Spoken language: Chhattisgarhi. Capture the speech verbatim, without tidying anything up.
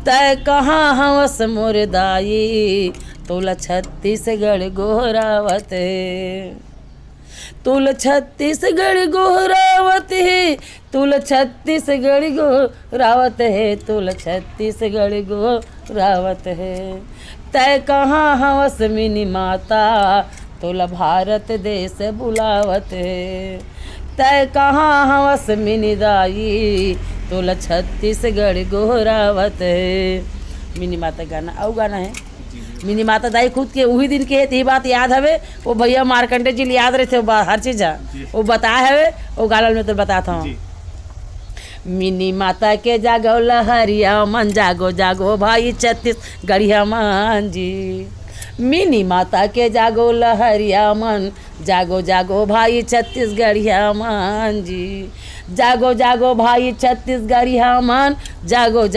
तय कहाँ हवस मोर दाई, तोला छत्तीसगढ़ गोहरावत हे। तोला छत्तीसगढ़ गोहरावत हे, तोला छत्तीसगढ़ गोहरावत हे, तोला छत्तीसगढ़ गोहरावत हे। तय कहाँ हवस मिनी माता, तोला भारत देश बुलावत हे। तय कहाँ हवस मिनी दाई, तोला छत्तीसगढ़ गोहरावत हे। मिनी माता गाना, अउ गाना हे। मिनी माता दाई खुद के उही दिन के हे, तेही बात याद हवे। वो भैया मार्कंडे जी ल याद रहिथे, वो बा-, हर चीज ह। वो बताए हवे, वो गाना ल मैं तो बतात हूँ। मिनी माता के जागो लहरिया मन, जागो जागो भाई छत्तीसगढ़िया मन जी। मिनी माता के जागो लहरिया मन, जागो जागो भाई छत्तीसगढ़िया मन जी। जागो जागो भाई छत्तीसगढ़िया मन, जागो